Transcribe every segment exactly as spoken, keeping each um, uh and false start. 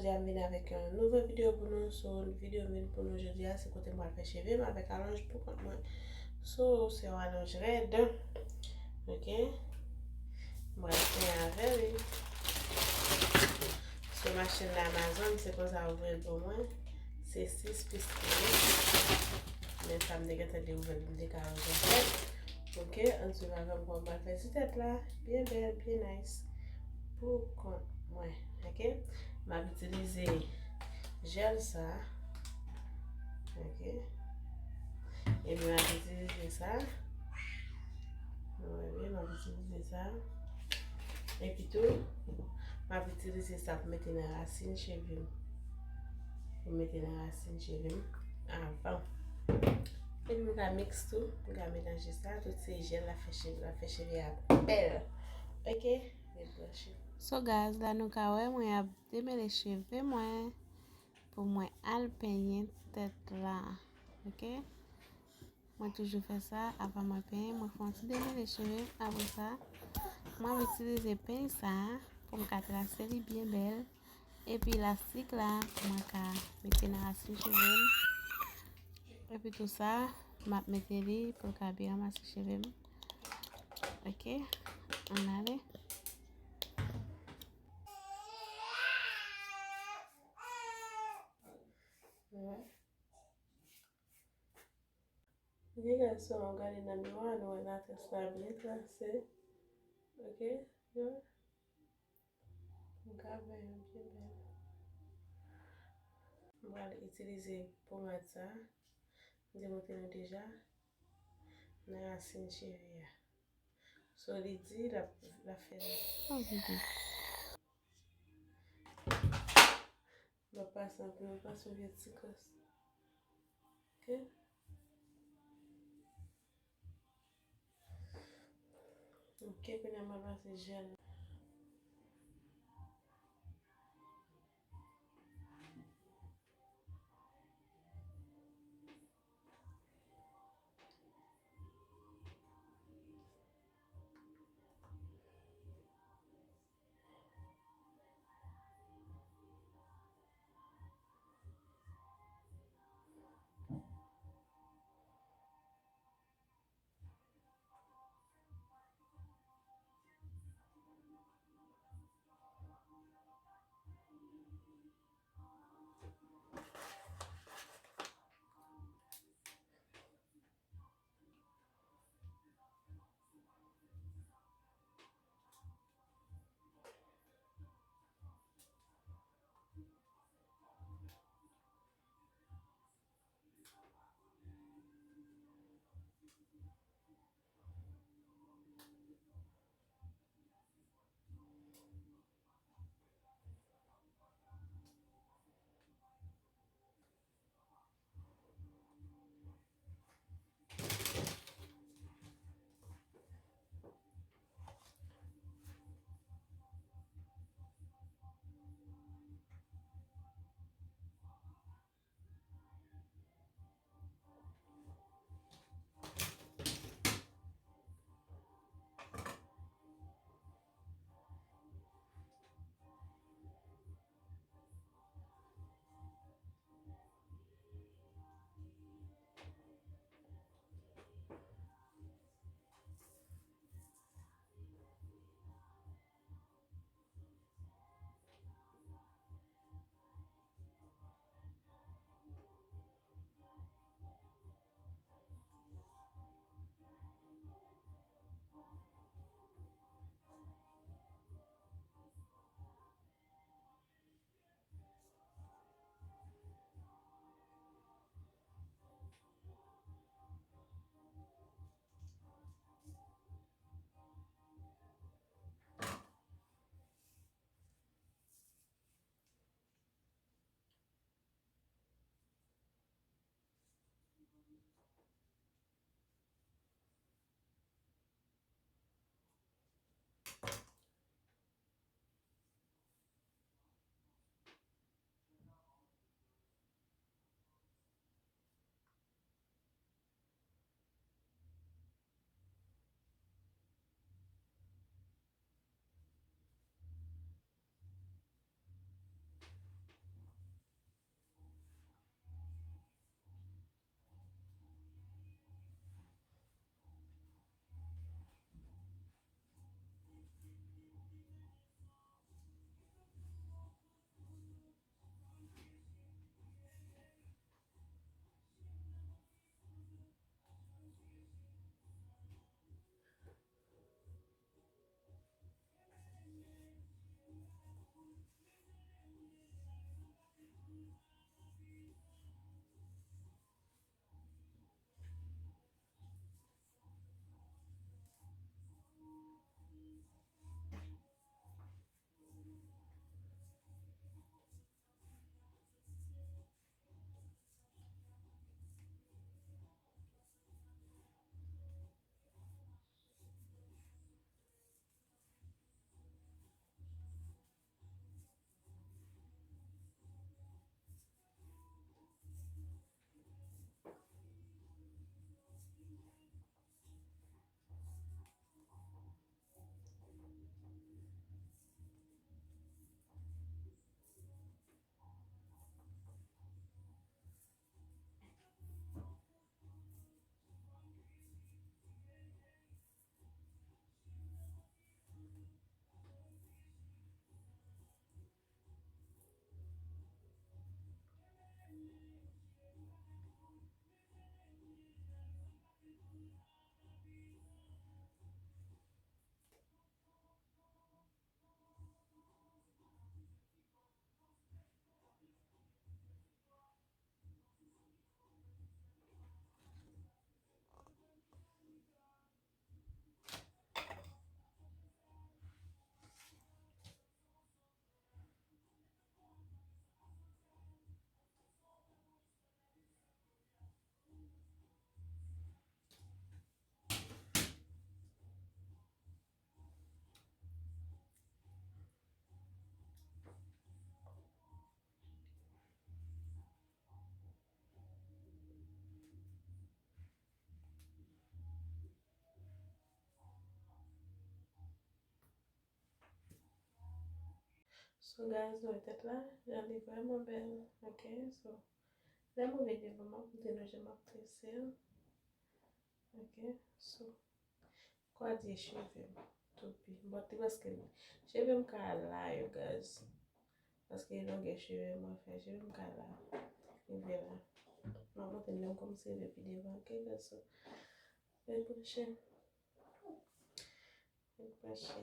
Jodi a m vin avèk yon nouvo videyo pou nou. So, videyo m vin pou nou jodi a, se kote m pral fè cheve m avèk alonj pou kont mwen. So, se yon alonj rèd. Ok? M pral fè avè li. So, m achte l nan Amazon, se konsa yo voye l pou mwen. Se sis pis li ye. Men sa m te gentan dekouvè l, m te ka wè konsa. Ok, ann swiv avè m kòman m pral fè ti tèt la. Byen bèl, byen nice. Pou kont mwen, ok? M ap itilize jèl sa. Ok. Epi m ap itilize sa. Nou wè byen, m ap itilize sa. Epi tou, m ap itilize sa pou mete nan rasin cheve m. Pou mete nan rasin cheve m avan. Epi m ka miks tou, m ka melanje sa, tout se jèl la fè cheve, la fè cheve a bèl. Ok, ret branche. So guys, la nou ka wè mwen ap demele cheve mwen pou mwen al penyen tèt la. Ok? Mwen toujou fè sa, avan mwen penyen, mwen fè yon ti demele cheve m. Apre sa, mwen ap itilize peny sa pou m ka trase li byen bèl. Epi lastik la, mwen ka mete nan rasin cheve m. Epi tou sa, m ap mete li pou l ka byen ranmase cheve m. Ok, ann ale. Ok, guys, so, nou gade nan miwa, nou wè latès la byen trase. Ok, yo. M ka fè yon byen bèl. M pral itilize pomad sa. M te montre nou deja. Nan rasin cheve a. So, li di l ap, l ap fè. Oh, Jezi. M ap pase anpil, m ap pase yon vye ti kòs. Ok? Ok, kounye a m ap pase jèl. So, guys, nou wè tèt la, jan li vrèman bèl, ok? So, lè m rive devan, m ap montre nou jan m ap trese l, ok? So, kwa di cheve m toupi, but li prèske, cheve m ka la, you guys. Paske longè cheve mwen fè, cheve m ka la. Rive la. M ap montre nou lè m kòmanse rive pi devan, ok, guys? So, ret branche. Ret branche.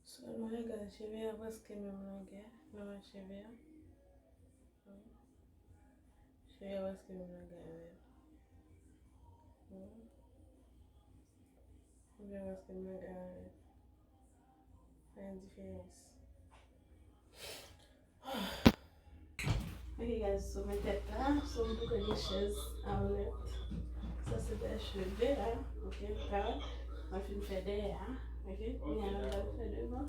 So, nou wè, guys, cheve a prèske menm longè. Nou wè cheve a? Cheve a prèske menm longè avè l. Hmm. Cheve a prèske menm longè avè l. Pa gen diferans. Ok, guys, so men tèt la, so m tou gen chèz anlè. Sa se dèyè cheve a, ok, m ka, mwen fin fè dèyè a, ok, kounye a, n ap fè devan.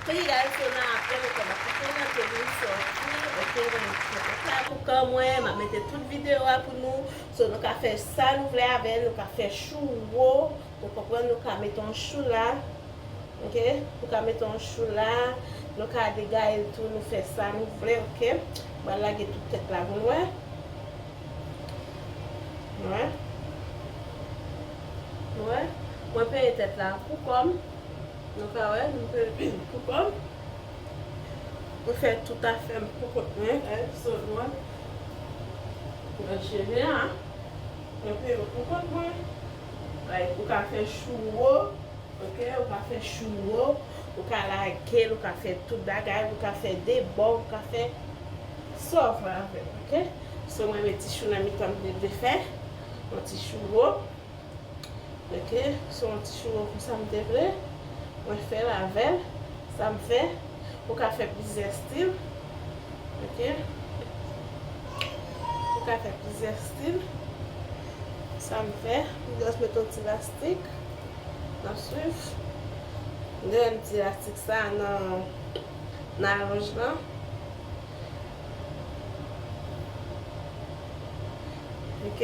Ok, guys, so nan apre, nou konn ap prezante nou sòti, ok, mwen mete fè pou kò mwen, m ap mete tout videyo a pou nou. So, nou ka fè sa nou vle avè l, nou ka fè chou wo, nou konprann, nou ka mete yon chou la. Ok, nou ka mete yon chou la, nou ka degaye l tou, nou fè sa nou vle, ok. Mwen lage tout tèt la pou nou wè. Nou wè? Nou wè? Mwen peye tèt la pou kò m. Nou ka wè, nou peye pou kò m. Mwen fè tout afè m pou kont mwen, guys. So, nou wè? Mwen cheve a. Mwen peye pou kont mwen. Like, ou ka fè chou wo. Ok, ou ka fè chou wo, ou ka lage l, ou ka fè tout bagay, ou ka fè de bò, ou ka fè sa w vle avè l, ok? So, mwen met ti chou nan mitan m te vle fè, yon ti chou wo, ok? So, yon ti chou wo konsa m te vle, mwen fè l avè l, sa m fè, ou ka fè plizyè stil, ok? Ou ka fè plizyè stil, sa m fè, m just met yon ti lastik. N ap swiv. Mwen ti lastik sa nan, nan alonj lan. Ok.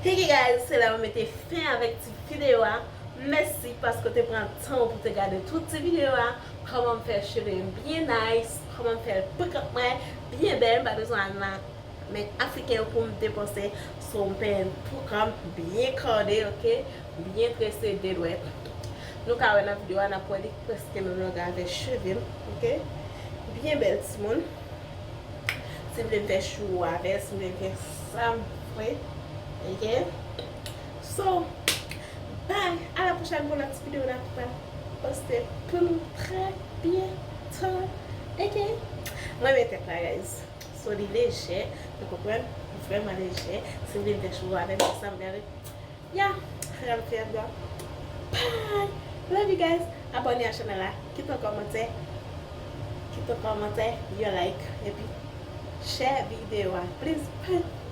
Ok guys, se la mwen mete fen avèk ti videyo a. Mèsi paske w te pran tan w pou te gade tout ti videyo a. Kòman m fè cheve m byen nice, kòman m fè l pou kont mwen byen bèl, m pa bezwen al nan men afriken yo pou m depanse sou yon penyen pou kò m byen kòde, ok? Byen trese de dwèt. Nou ka wè nan videyo a, n ap wè li prèske menm longè avè cheve m, ok? Byen bèl timoun. Si m vle m fè chou avè l, si m vle m fè sa m vle, ok? So, bye! A la pwochèn pou lòt ti videyo n ap pral poste pou nou trè byento, ok? Mwen renmen tèt la, guys. So, li lejè, nou konprann? Vrèman lejè. Si m vin fè chou avè m, sa m vle avè m. Ya, sa m fè bla. Bye! Love you guys. Abòne a chanèl la. Kite yon kòmantè. Kite yon kòmantè, yon like. Epi, share videyo a. Please, bye!